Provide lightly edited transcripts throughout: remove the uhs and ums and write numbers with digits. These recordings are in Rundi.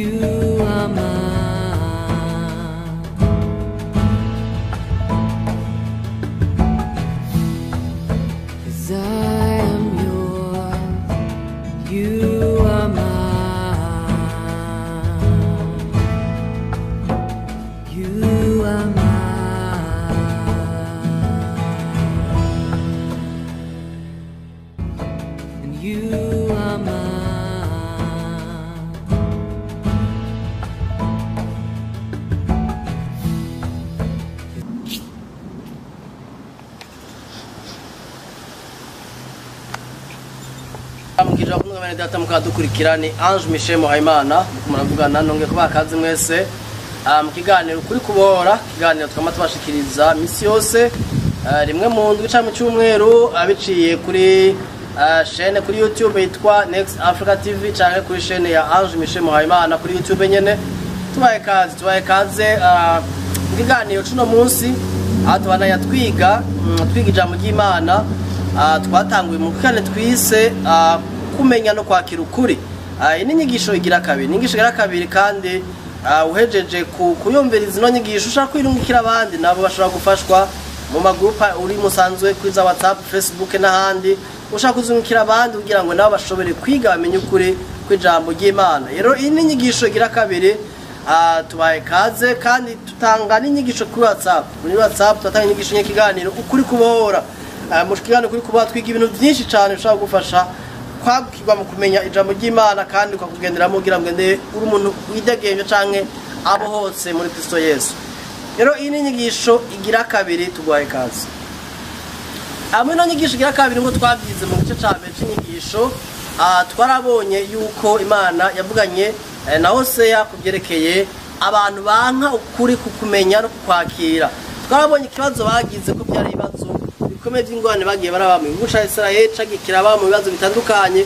You are mine. 'Cause I am yours, you are mine. You are mine. And you are mine. Mukija kumwe bene data mukadukurikira ni Ange Michel Muhayimana muravugana nonge kubaha kazi mwese. Mu kiganiro kuri kubohora, kiganiro twama tubashikiriza misi yose, rimwe mu ndwi canke mu cyumweru, abiciye kuri chaîne kuri YouTube yitwa Next Africa TV canke kuri chaîne ya Ange Michel Muhayimana kuri YouTube nyene. Tubaye kaze mu kiganiro cuno munsi aho tubandanya twiga twiga ijambo ry'Imana. Twatanguye mu kane twise kumenya no kwakira ukuri. Iyi ni inyigisho igira kabiri, ni inyigisho igira kabiri kandi uhejeje kuyumviriza ino nyigisho ushaka kwirungikira abandi nabo bashobora gufashwa mu magrupa uri musanzwe kuri za WhatsApp, Facebook n'ahandi, ushaka kuzungukira abandi kugira ngo nabo bashobore kwiga bamenye ukuri kw'ijambo ry'Imana. Rero iyi ni inyigisho igira kabiri. Tubaye kaze kandi tutanga n'inyigisho kuri WhatsApp. Muri WhatsApp turatanga inyigisho n'ikiganiro ukuri kubohora. Mu kiganiro kuri kubohora twiga ibintu byinshi cyane bishobora gufasha kwagukirwa mu kumenya ijambo ry'Imana kandi ukakugenderamo kugira ngo ugende uri umuntu widegemvye canke abohotse muri Kristo Yesu. Rero iyi ni inyigisho igira kabiri, tuguhaye kaze. Muri ino nyigisho igira kabiri ngo twabyize mu gice ca mbere c'inyigisho, twarabonye yuko Imana yavuganye na Hoseya kubyerekeye abantu banka ukuri kukumenya no kukwakira. Twarabonye ikibazo bagize ko byari ibibazo bikomeye by'ingorane bagiye baraba mu gihugu ca Israel, cagikira mu bibazo bitandukanye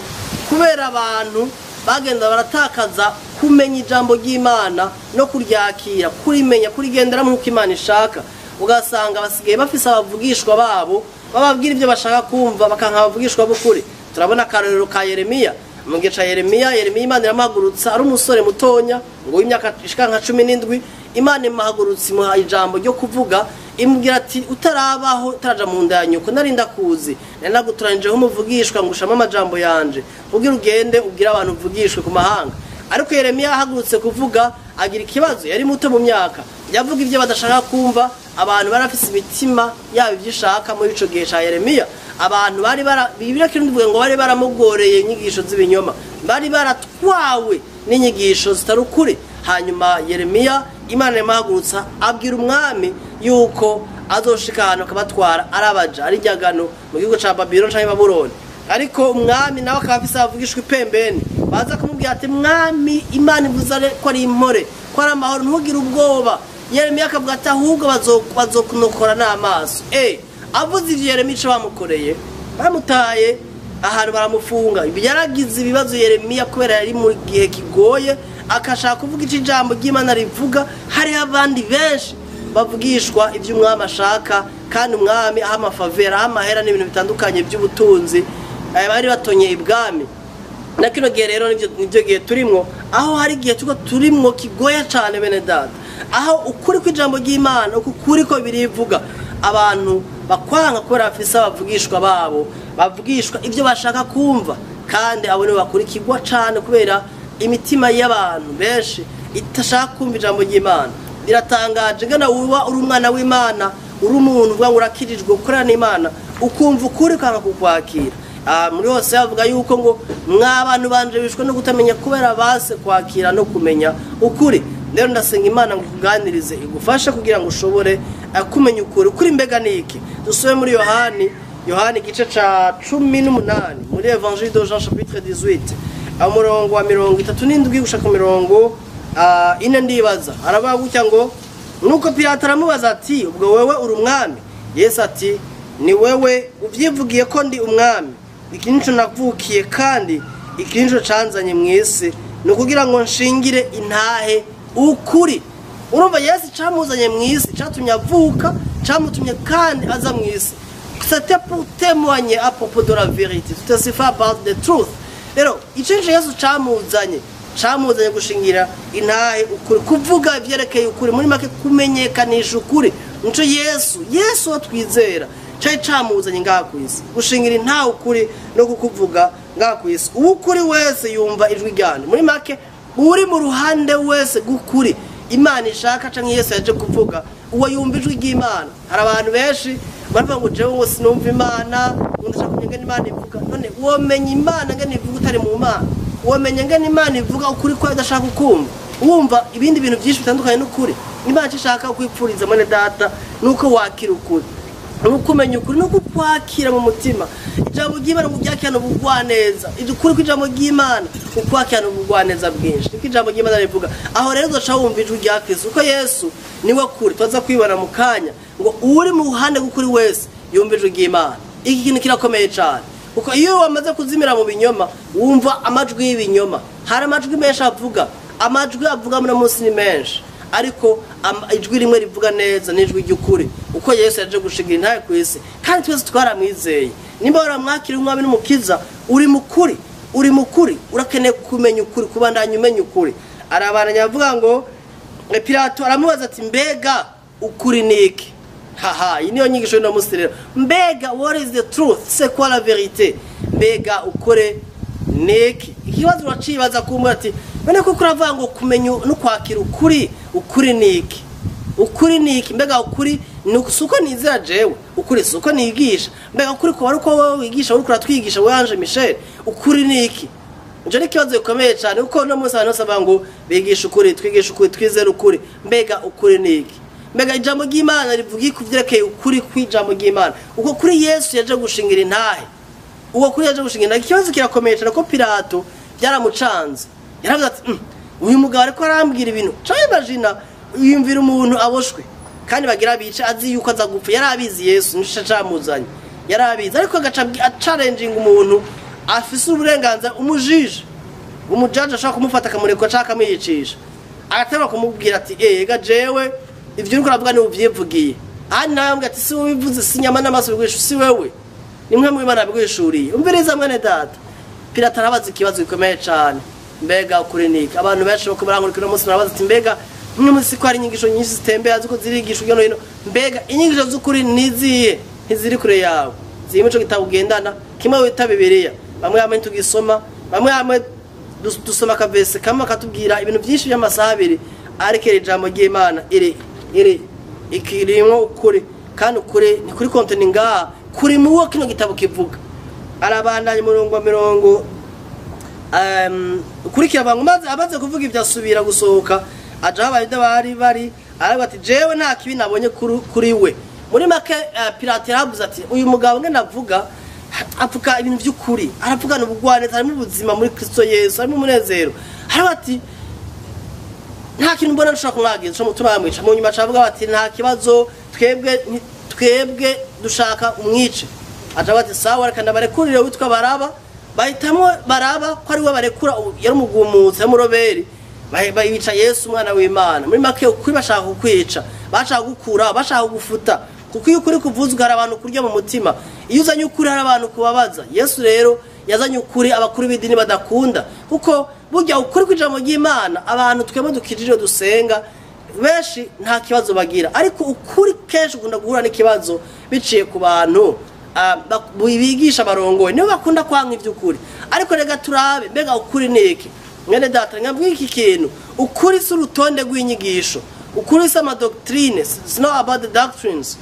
kubera abantu bagenda baratakaza kumenya ijambo ry'Imana no kuryakira, kurimenya, kurigendera nk'uko Imana ishaka. Ugasanga basigaye bafise abavugishwa babo bababwira ibyo bashaka kumva, bakanka abavugishwa b'ukuri. Turabona akarorero ka Yeremiya. Mu gihe ca Yeremiya, Yeremiya Imana iramuhagurutsa ari umusore mutonya ngo w'imyaka ishika nka 17, Imana imuhagurutsa imuha ijambo ryo kuvuga, imubwira ati utarabaho utaraja mu nda ya nyoko nari ndakuzi, nari nagutoranije nk'umuvugishwa ngushamo amajambo yanje kugira ugende ubwire abantu uvugishwe ku mahanga. Ariko Yeremiya ahagurutse kuvuga agira ikibazo, yari muto mu myaka, yavuga ibyo badashaka kumva. Abantu barafise imitima yabo ibyo ishaka muri ico gihe ca Yeremiya. Abantu bari bara Bibiliya kirundi ivuga ngo bari baramugoreye inyigisho z'ibinyoma, bari baratwawe n'inyigisho zitari ukuri. Hanyuma Yeremiya Imana imuhagurutsa abwira umwami yuko azoshika ahantu akabatwara arabaja ari ryagano mu gihugu ca Babylon canke Babuloni. Ariko umwami nawe akaba afise abavugishwa ipembeni baza kumubwira ati mwami, Imana ivuze ko ari impore, ko ari amahoro, ntugire ubwoba. Yeremiya akavuga ati ahubwo bazokunokora n'amaso. Avuze ivyo Yeremiya ico bamukoreye, bamutaye ahantu baramufunga. Yaragize ibibazo Yeremiya kubera yari mu gihe kigoye, akashaka kuvuga ico ijambo ry'Imana rivuga. Hariho abandi benshi bavugishwa ivyo umwami ashaka, kandi umwami aha amafavera, aha amahera n'ibintu bitandukanye by'ubutunzi, bari batonye ibwami. Na kino gihe rero nivyo gihe turimwo, aho hari igihe tuko turimwo kigoye cane bene data, aho ukuri kw'ijambo ry'Imana, uku kuri ko birivuga, abantu bakwanga kubera bafise abavugishwa babo bavugishwa ivyo bashaka kumva, kandi abo nibo bakurikirwa cane kubera imitima y'abantu benshi itashaka kumva ijambo ry'Imana. Biratangaje ngana uba uri umwana w'Imana, uri umuntu uvuga ngo urakirijwe ukorana n'Imana, ukumva ukuri ukanga kukwakira. Muri hose bavuga yuko ngo mwa bantu banje bishwe no kutamenya kubera base kwakira no kumenya ukuri. Rero ndasenga Imana ngo ikuganirize igufashe kugira ngo ushobore kumenya ukuri. Ukuri mbega ni iki? Dusome muri Yohani, Yohani igice ca 18, muri Evangile de Jean chapitre 18, umurongo wa 37 gushika ku mirongo ine ndibaza. Aravuga gutya ngo nuko Pilato aramubaza ati ubwo wewe uri umwami? Yesu ati ni wewe uvyivugiye ko ndi umwami. Iki nico navukiye kandi iki nico canzanye mw'isi, ni ukugira ngo nshingire intahe ukuri. Urumva Yesu camuzanye mw'isi, catumye avuka, camutumye kandi aza mw'isi. C'était pour témoigner à propos de la vérité. To testify about the truth. Rero ico nico Yesu camuzanye. Camuzanye gushingira intahe ukuri, kuvuga ivyerekeye ukuri, muri make kumenyekanisha ukuri. Nico Yesu wo twizera cari camuzanye ngaha kw'isi, gushingira intahe ukuri no kukuvuga ngaha kw'isi. Uwukuri wese yumva ijwi ryanje. Muri make uri mu ruhande wese gukuri Imana ishaka canke Yesu yaje kuvuga, uwo yumva ijwi ry'Imana. Hari abantu benshi baravuga ngo jewe ngo sinumva Imana, ngo ndashaka kumenya ingene Imana ivuga. None womenya Imana ngene ivuga utari mu Mana? Womenya ngene Imana ivuga ukuri ko idashaka ukumva? Wumva ibindi bintu byinshi bitandukanye n'ukuri. Imana icyo ishaka kwipfuriza mwene data nuko wakira ukuri, nuko umenya ukuri, nuko ukwakira mu mutima. Ijambo ry'Imana uryakirana ubugwaneza. Ukuri kw'ijambo ry'Imana ukwakirana ubugwaneza bwinshi, niko ijambo ry'Imana rivuga. Aho rero uzoca wumva ijwi rya Kristo, kuko Yesu niwe kuri. Tuza kwibona mu kanya ngo uri mu ruhande rw'ukuri wese yumva ijwi ry'Imana. Iki kintu kirakomeye cyane, kuko iyo wamaze kuzimira mu binyoma wumva amajwi y'ibinyoma. Hari amajwi menshi avuga, amajwi avuga muri munsi ni menshi, ariko ijwi rimwe rivuga neza ni ijwi ry'ukuri. Uko Yesu yaje gushingira intahe ku isi, kandi twese twaramwizeye. Nimba waramwakira umwami n'umukiza, uri mukuri, uri mukuri, urakeneye kumenya ukuri, kubandanya umenya ukuri. Arabandanya avuga ngo Pilato aramubaza ati mbega ukuri ni iki? Haha, iyi niyo nyigisho y'uno munsi rero. Mbega what is the truth? C'est quoi la vérité? Mbega ukuri ni iki? Ikibazo uracibaza kumwe ati bene kuko uravuga ngo kumenya no kwakira ukuri, ukuri ni iki? Ukuri ni iki? Mbega ukuri ni uko nizera jewe, ukuri si uko nigisha. Mbega ukuri ko wari uko wowe wigisha, uriko uratwigisha wowe Ange Michel, ukuri ni iki? Nje ni ikibazo gikomeye cyane, kuko no munsi abantu bose bavuga ngo bigisha ukuri, twigisha ukuri, twizere ukuri. Mbega ukuri ni iki? Mbega ijambo ry'Imana rivuga iki kuvyerekeye ukuri kw'ijambo ry'Imana? Uko kuri Yesu yaje gushingira intahe, uwo kuri yaje gushingira intahe. Ikibazo kirakomeye cyane ko Pilato byaramucanze. Yaravuze ati uyu mugabo ariko arambwira ibintu. Ca imagine yumvira umuntu aboshwe kandi bagira bice, azi yuko aza gupfa. Yarabizi Yesu nico camuzanye, yarabizi, ariko agaca challenging umuntu afise uburenganzira, umujije, umujaje ashaka kumufata akamureka canke akamwiyicisha, agateba kumubwira ati ega jewe ivyo uriko uravuga ni uvyivugiye. Ahandi nawe ambwira ati si wowe ubivuze, si inyama n'amaso biguhisha, si wewe, ni mwe mu Imana biguhishuriye. Umviriza mwene data, Pilato arabaza ikibazo gikomeye cane, mbega ukuri ni iki? Abantu benshi bako barankurikira uno munsi barabaza ati mbega mwe munsi ko hari inyigisho nyinshi zitembera ziko zirigishwa hirya no hino, mbega inyigisho z'ukuri niziye? Ntiziri kure yawe, ziri mu ico gitabo ugendana kimwe wita Bibiliya. Bamwe hamwe tugisoma, bamwe hamwe dusoma akavese kamwe akatubwira ibintu byinshi by'amasaha abiri, ariko iri jambo ry'Imana iri ikirimwo ukuri, kandi ukuri ni kuri konteni ngaha kuri muwo kino gitabo kivuga. Arabandanya umurongo wa mirongo ukurikira abantu, maze amaze kuvuga ibyo asubira gusohoka aja aho Abayuda bari bari, aravuga ati jewe nta kibi nabonye kuri we. Muri make Pilato yaravuze ati uyu mugabo nge navuga avuga ibintu by'ukuri, aravugana ubugwaneza, harimo ubuzima muri Kristo Yesu, harimo umunezero. Aravuga ati nta kintu mbona nshobora kumwagiza, nshobora gutuma bamwica. Mu nyuma acavuga bati nta kibazo, twebwe dushaka umwice. Acavuga ati sawa, reka ndabarekurire witwa Baraba. Bahitamwo Baraba ko ari we barekura, yari umugumutsi, yari umuroberi. Bica Yesu umwana w'Imana. Muri make ukuri bashaka kukwica, bashaka gukura, bashaka gufuta, kuko iyo ukuri kuvuzwe hari abantu kurya mu mutima. Iyo uzanye ukuri hari abantu kubabaza. Yesu rero yazanye ukuri abakuru b'idini badakunda, kuko burya ukuri kw'ijambo ry'Imana abantu twebwe dukijije dusenga benshi nta kibazo bagira, ariko ukuri kenshi ukunda guhura n'ikibazo biciye ku bantu bigisha barongoye, nibo bakunda kwanka ivy'ukuri. Ariko rega turabe mbega ukuri ni iki? Mwene data, nkabwira iki kintu, ukuri si urutonde rw'inyigisho, ukuri si amadoctrine, it's not about the doctrines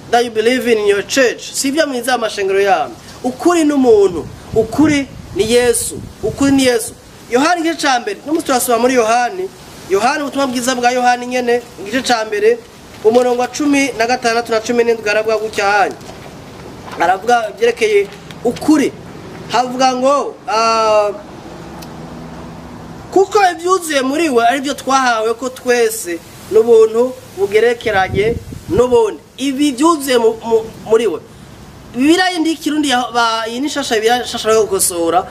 that you believe in your church, si ibyo mwiza amashengero yanyu. Ukuri ni umuntu, ukuri ni Yesu, ukuri ni Yesu. Yohani igice ca mbere, no turasoma muri Yohani, Yohani ubutumwa bwiza bwa Yohani nyene igice ca mbere umurongo wa 16 na 17 aravuga gutya hanya. Aravuga ibyerekeye ukuri, havuga ngo kuko ibyuzuye muri we ari byo twahawe ko twese n'ubuntu bugerekeranye n'ubundi. Ibi byuzuye muri we. Bibiliya yindi y'ikirundi iyi ni shasha, Bibiliya shasha yo gukosora,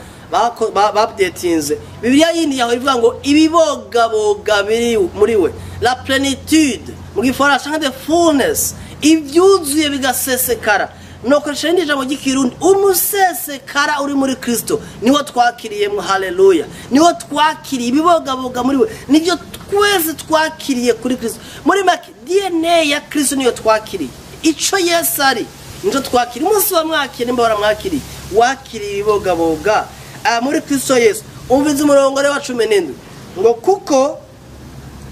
baupdatinze. Bibiliya yindi yaho ivuga ngo ibibogaboga biri muri we, la plenitude mu gifaransa cyangwa the fullness, ibyuzuye bigasesekara. Nokoresha irindi jambo ry'ikirundi, umusesekara uri muri Kristo niwo twakiriyemo. Haleluya! Niwo twakiriye, ibibogaboga muri we nibyo twese twakiriye kuri Kristo. Muri make, DNA ya Kristo niyo twakiriye. Ico Yesu ari nico twakiriye. Umunsi wamwakiriye, nimba waramwakiriye, wakiriye ibibogaboga muri Kristo Yesu. Umvize umurongo rero wa 17 ngo kuko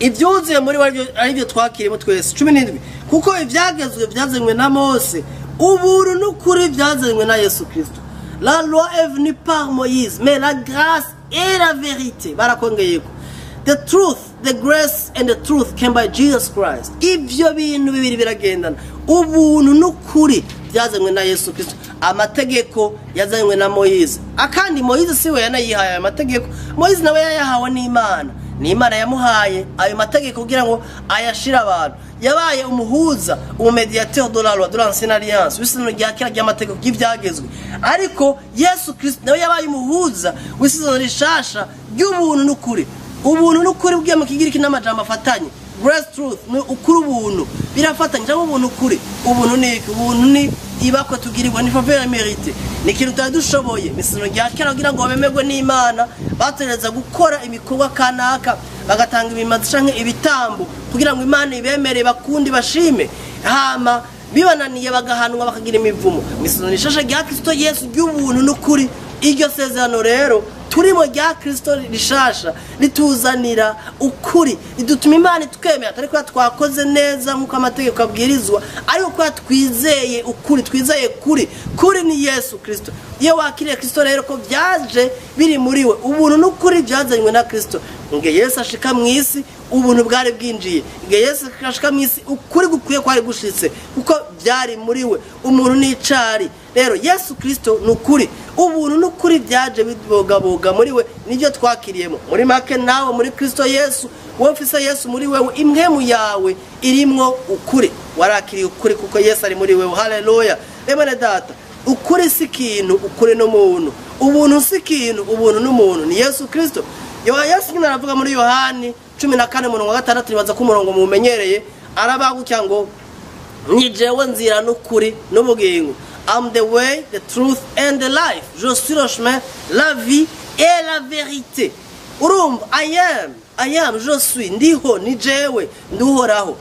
ibyuzuye muri we aribyo twakiriyemo twese. 17: kuko ibyagezwe byazanywe na Mose, ubuntu n'ukuri byazanywe na Yesu Kristo. La loi est venue par Moïse, mais la grâce et la vérité, barakongeyeko, the truth, the grace and the truth came by Jesus Christ. Ibyo bintu bibiri biragendana. Ubuntu n'ukuri byazanywe na Yesu Kristo. Amategeko yazanywe na Moyize. Akandi Moyize si we yanayihaye ayo mategeko. Moyize nawe yayahawe n'Imana. Ni Imana yamuhaye ayo mategeko kugira ngo ayashire abantu. Yabaye umuhuza, umumediateur de la loi de l'ancienne alliance, w'isezerano rya kera ry'amategeko, ry'ibyagezwe. Ariko Yesu Kristo nawe yabaye umuhuza w'isezerano rishasha ry'ubuntu n'ukuri. Ubuntu n'ukuri bwiye mu Kigiriki n'amajambo afatanye. Grace, truth, ni ukuri, ubuntu birafatanye, cyangwa ubuntu, ukuri. Ubuntu ni iki? Ubuntu ni ibakwe tugirirwa, ni faveur imméritée, ni ikintu tutari dushoboye. Isezerano rya kera, kugira ngo bemerwe n'Imana, bategereza gukora ibikorwa kanaka, bagatanga ibimazi canke ibitambo kugira ngo Imana ibemere, bakundi bashime. Hama bibananiye bagahanwa, bakagira imivumo. Isezerano rishasha rya Kristo Yesu ry'ubuntu n'ukuri, iryo sezerano rero turimo rya Kristo rishasha, rituzanira ukuri, ridutuma Imana itwemera, atari kuba twakoze neza nk'uko amategeko abwirizwa, ariko kuba twizeye ukuri. Twizeye kuri. Kuri ni Yesu Kristo. Iyo wakiriye Kristo rero, ko byaje biri muri we, ubuntu n'ukuri byazanywe na Kristo. Nge Yesu ashika mu isi, ubuntu bwari bwinjiye. Nge Yesu ashika mu isi, ukuri gukwiye kwari gushitse, kuko byari muri we. Umuntu n'icari rero, Yesu Kristo ni ukuri. Ubuntu n'ukuri byaje bibogaboga muri we, nibyo twakiriyemo. Muri make, nawe muri Kristo Yesu, wowe ufise Yesu muri wewe, impwemu yawe irimwo ukuri. Warakiriye ukuri kuko Yesu ari muri wewe. Haleluya! Bene data, ukuri si ikintu, ukuri n'umuntu. Ubuntu si ikintu, ubuntu n'umuntu, ni Yesu Kristo. Yesu nyine aravuga muri Yohani 14 umurongo wa 6. Nibaza ko umurongo mumenyereye. Arabagutya ngo: "Ni jewe nzira n'ukuri n'ubugingo." I'm the way, the truth and the life. Je suis le chemin, la vie et la vérité. Urumva, I am, I am, je suis, ndiho, ni jewe, nduhoraho.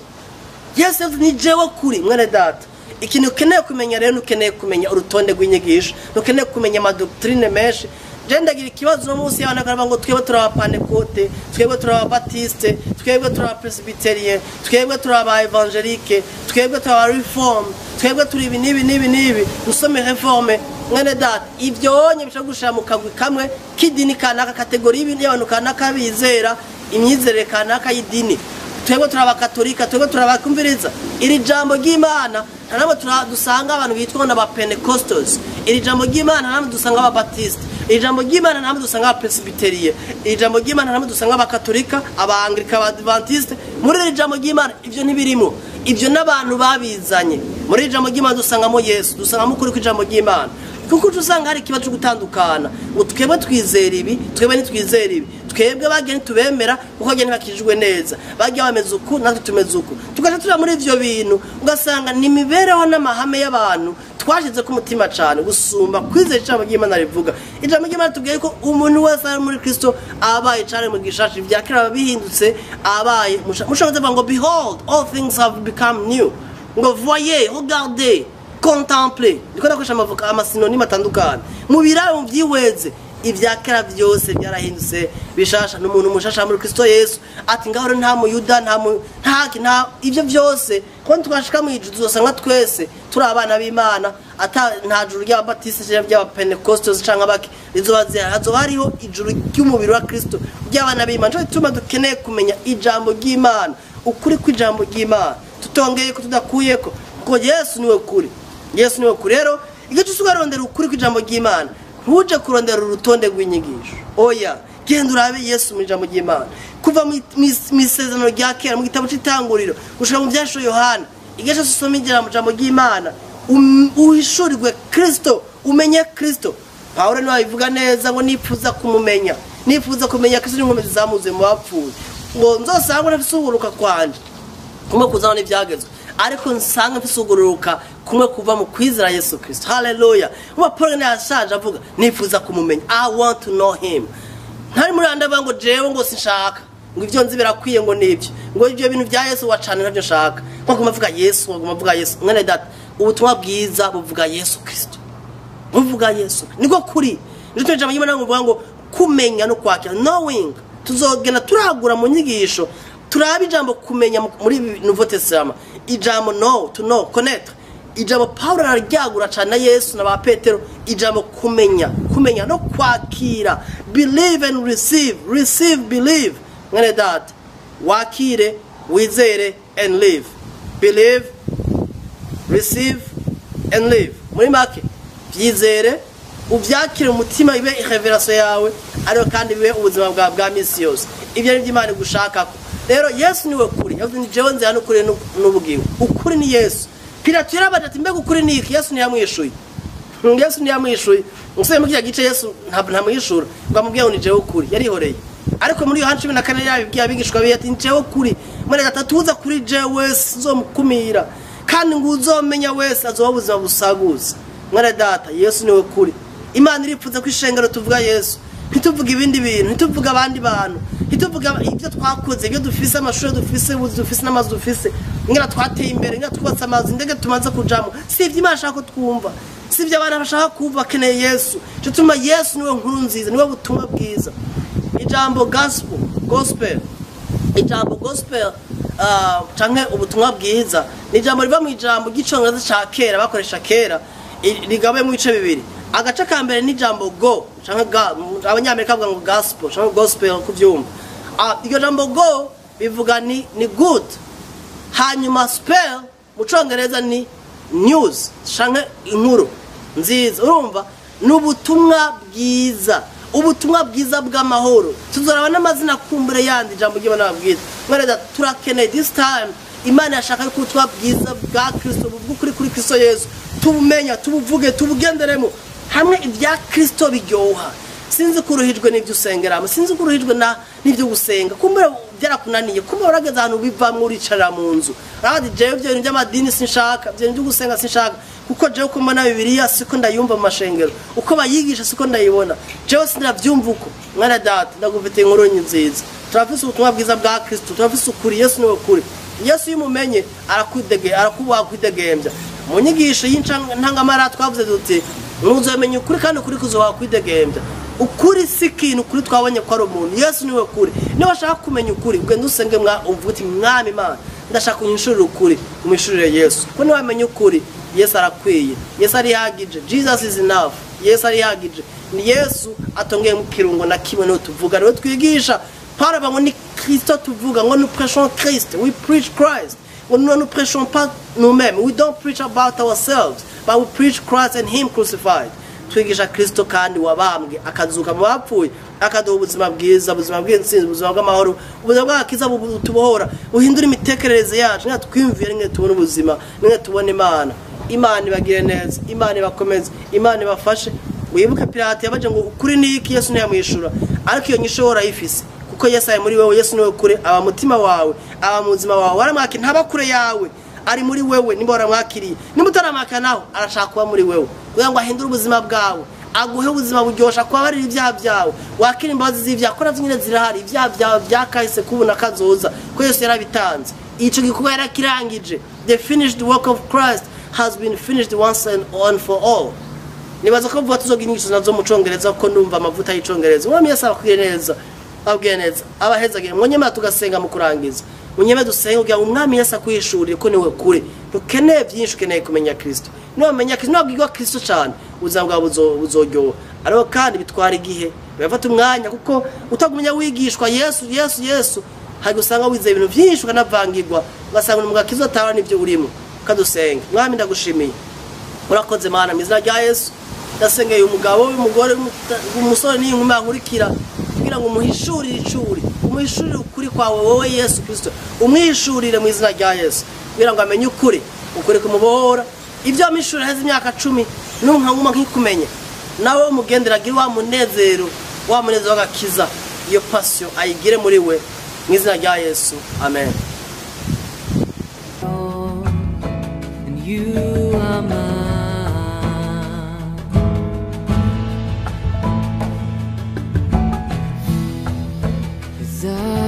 Yesu yavuze: "Ni jewe kuri." Mwene data, ikintu ukeneye kumenya rero, ukeneye kumenya urutonde rw'inyigisho, ntukeneye kumenya amadoctrine menshi. Je ndagira ikibazo uno munsi y'abantu bakavuga ngo twebwe turi abapantekote, twebwe turi ababatiste, twebwe turi abapresbyterien, twebwe turi aba évangélique, twebwe turi aba réformé, twebwe turi ibi n'ibi n'ibi n'ibi, usome réformé. Mwene data, ibyo wonye bishobora gushira mu kagwi kamwe k'idini kanaka, catégorie y'ibintu y'abantu kanaka bizera imyizerere kanaka y'idini. Twebwe turi abakatolika, twebwe turi abakumviriza iri jambo ry'Imana. Nta namwe dusanga abantu bitwa n'aba Pentecostals. Iri jambo ry'Imana, nta namwe dusanga ababatiste. Iri jambo ry'Imana, nta namwe dusanga abapresbyterien. Iri jambo ry'Imana, nta namwe dusanga abakatolika, abaanglika, abadventiste. Muri iri jambo ry'Imana ibyo ntibirimo. Ibyo n'abantu babizanye. Muri iri jambo ry'Imana dusangamo Yesu, dusangamo ukuri kw'ijambo ry'Imana, kuko uca usanga hari ikibazo cyo gutandukana ngo twebwe twizera ibi, twebwe ntitwizera ibi, twebwe bagiye ntitubemera kuko bagiye ntibakijijwe neza, bagiye bameze uku, natwe tumeze uku. Tugaca tuja muri ivyo bintu, ugasanga ni imibereho n'amahame y'abantu twashize ku mutima cyane gusumba kwizera ijambo ry'Imana rivuga. Ijambo ry'Imana tubwiye ko umuntu wese ari muri Kristo abaye cyane mu gishasha, ibya kera biba bihindutse, abaye mushobora kuvuga ngo: "Behold, all things have become new." Ngo voyez, regardez, contemplez. Ndiko ndakoresha amavuka, amasynonyme atandukanye. Mu birabe, mu byihweze, ibya kera byose byarahindutse bishasha. N'umuntu mushasha muri Kristo Yesu. Ati ngaho rero nta muyuda, nta mu nta nta ibyo byose, ko twashika mu ijuru tuzosanga twese turi abana b'Imana. Ata nta juru ry'ababatiste cyangwa ry'abapentekostes cyangwa abaki rizoba zihari. Hazoba hariho ijuru ry'umubiri wa Kristo, ry'abana b'Imana. Nico gituma dukeneye kumenya ijambo ry'Imana, ukuri kw'ijambo ry'Imana, tutongeye ko, tudakuyeko, kuko Yesu niwe kuri. Yesu niwe kuri. Rero igihe cyose ugarondera ukuri kw'ijambo ry'Imana, ntuje kurondera urutonde rw'inyigisho. Oya, genda urabe Yesu mu ijambo ry'Imana, kuva mu isezerano rya kera, mu gitabo cy'Itanguriro gushika mu Byasho Yohana. Igihe cyose usoma ijambo ry'Imana, uhishurirwe Kristo, umenye Kristo. Pawulo niwe abivuga neza ngo: "Nifuza kumumenya, nifuza kumenya Kristo n'inkomezi zamuzuye mu bapfuye, ngo nzosangwe ntafise uburuka kwanje kumwe kuzana n'ibyagezwe." Ariko nsanga mfise ugororoka kumwe kuva mu kwizera Yesu Kristo. Haleluya! Uba Paul yashaje avuga, nifuza kumumenya, I want to know him. Ntari muri anda ngo jewe ngo sinshaka, ngo ivyo nzi birakwiye, ngo nibyo, ngo ibyo bintu bya Yesu wacana ntabyo nshaka, nko kumavuga Yesu, ngo kumavuga Yesu. Mwene data, ubutumwa bwiza buvuga Yesu Kristo, buvuga Yesu, niko kuri. Nicyo ijambo ry'Imana rivuga ngo kumenya no kwakira, knowing. Tuzogenda turagura mu nyigisho, turaba ijambo kumenya muri Nouveau Testament, ijambo know, to know, connaître. Ijambo Paulo araryagura cyane na Yesu na ba Petero, ijambo kumenya, kumenya no kwakira, believe and receive, receive, believe. Mwene data, wakire, wizere and live. Believe, receive and live. Muri make, byizere, ubyakire umutima, ibe révélation yawe, ariko kandi bibe ubuzima bwawe bwa misi yose. Ibyo ni Imana igushakako. Rero Yesu niwe kuri. Yavuze, ni jewe nzira n'ukuri n'ubugingo. Ukuri ni Yesu. Pilato yarabaje ati, mbega ukuri ni iki? Yesu ntiyamwishuye. Yesu ntiyamwishuye. Umusore muri kiriya gice, Yesu ntamwishura ngo amubwiye ngo ni jewe ukuri, yarihoreye. Ariko muri Yohana 14 yabibwiye abigishwa biwe ati, ni jewe kuri. Mwene gatatu, uza kuri jewe sinzomukumira, kandi ngo uzomenya wese azoba ubuzima busaguza. Mwene data, Yesu niwe kuri. Imana iripfuza ko ishengero tuvuga Yesu, ntituvuge ibindi bintu, ntituvuge abandi bantu, ntituvuge ibyo twakoze, ibyo dufise, amashuri dufise, ubuzi dufise n'amazu dufise, ingana twateye imbere, ingana twubatse amazu, indege tumaze kujamo. Si ibyo Imana ashaka ko twumva, si ibyo abantu bashaka kumva. Bakeneye Yesu. Cyo tuma Yesu niwe nkuru nziza, niwe butumwa bwiza. Ijambo gospel, gospel, ijambo gospel canke ubutumwa bwiza, ni ijambo riva mu ijambo ry'icongereza ca kera bakoresha kera, rigabuye mu bice bibiri. Agace ka mbere ni ijambo go canke ga, abanyamerika bavuga ngo gospel canke gospel kuvyumva. Iryo jambo go bivuga ni good, hanyuma spell mu congereza ni news canke inkuru nziza. Urumva ni ubutumwa bwiza, ubutumwa bwiza bw'amahoro. Tuzoraba n'amazina kumbure yandi ijambo ry'Imana bwiza. Mwene, turakeneye this time, Imana yashaka yuko ubutumwa bwiza bwa Kristo bw'ukuri kuri Kristo Yesu tubumenya, tubuvuge, tubugenderemo, hamwe ibya Kristo biryoha. Sinzi ko uruhijwe n'ibyo usengeramo, sinzi ko uruhijwe na n'ibyo gusenga, kumbura byarakunaniye, kumbura urageze ahantu bivamwo, uricara mu nzu urabaza, jewe ibyo bintu by'amadini sinshaka, ibyo bintu byo gusenga sinshaka, kuko jewe uko mbona Bibiliya siko ndayumva mu mashengero, uko bayigisha siko ndayibona, jewe sinavyumva uko. Mwana data, ndagufitiye inkuru nziza. Turafise ubutumwa bwiza bwa Kristo, turafise ukuri. Yesu niwe kuri. Yesu iyo umumenye arakudege, arakubaha kwidegembya. Mu nyigisho y'intangamara twavuze duti, ntuzomenya ukuri kandi ukuri kuzobaha kwidegembya. Ukuri si ikintu, ukuri twabonye ko ari umuntu. Yesu niwe kuri. Niba washaka kumenya ukuri, ugenda usenge, uvuge uti, Mwami Imana, ndashaka unyishurire ukuri. Umwishurire Yesu, kuko niwamenya ukuri, Yesu arakwiye, Yesu arihagije. Jesus is enough. Yesu arihagije. Ni Yesu atongeye mu kirungo na kimwe. Niwe tuvuga, niwe twigisha. Paul avuga ngo ni Kristo tuvuga, ngo nous prêchons Christ, we preach Christ, ngo nous ne prêchons pas nous-mêmes, we don't preach about ourselves, but we preach Christ and him crucified. Twigisha Kristo kandi wabambwe akazuka mu bapfuye, akaduha ubuzima bwiza, ubuzima bw'intsinzi, ubuzima bw'amahoro, ubuzima bw'agakiza butubohora, buhindura imitekerereze yacu, nimwe twiyumvire, nimwe tubone ubuzima, nimwe tubone Imana. Imana ibagire neza, Imana ibakomeze, Imana ibafashe. Wibuke Pilato yabaje ngo ukuri ni iki? Yesu ntiyamwishura. Ariko iyo nyisho urayifise, kuko Yesu ari muri wewe. Yesu niwe kure, aba mutima wawe, aba mu buzima wawe. Waramwakira, ntaba kure yawe, ari muri wewe nimba waramwakiriye. Nimba utaramwakira naho, arashaka kuba muri wewe kugira ngo ahindure ubuzima bwawe, aguhe ubuzima buryosha, kubabarira ibyaha byawe, wakira imbabazi z'ibyaha, ko navyo nyine zirahari, ibyaha byawe byakahise, kubona kazoza, ko Yesu yarabitanze. Ico gikorwa yarakirangije. The finished work of Christ has been finished once and on for all. Nibaza ko vuba tuzoga inyigisho nazo mu congereza, kuko ndumva amavuta y'icongereza. Umwami Yesu abakwiye neza, ababwiye neza, abahezagire. Mwonyema tugasenga mu kurangiza. Munyeme dusenge kugira ngo Umwami Yesu akwishurire ko niwe kure. Ntukeneye byinshi, ukeneye kumenya Kristo. Niwamenya Kristo, niwabwirwa Kristo cyane, ubuzima bwawe buzoryoha. Ariko kandi bitwara igihe, birafata umwanya, kuko utagumya wigishwa Yesu, Yesu, Yesu, hari usanga wizeye ibintu byinshi, ukanavangirwa, ugasanga uri mu gakiza utabona n'ibyo urimo. Kadusenga. Mwami, ndagushimiye, urakoze Mana. Mu izina rya Yesu, ndasengeye umugabo, umugore, umusore n'inkumi bankurikira, kugira ngo umuhishurire icuri, umuhishurire ukuri kwawe wowe Yesu Kristo. Umwishurire mu izina rya Yesu, kugira ngo amenye ukuri, ukuri kumubohora. Ibyo wamishurira heze imyaka 10, nunkanguma nkikumenya nawe umugendera, agire wa munezero, wa munezero w'agakiza, iyo passion ayigire muri we, mu izina rya Yesu, amen. Lord. You are mine. 'Cause I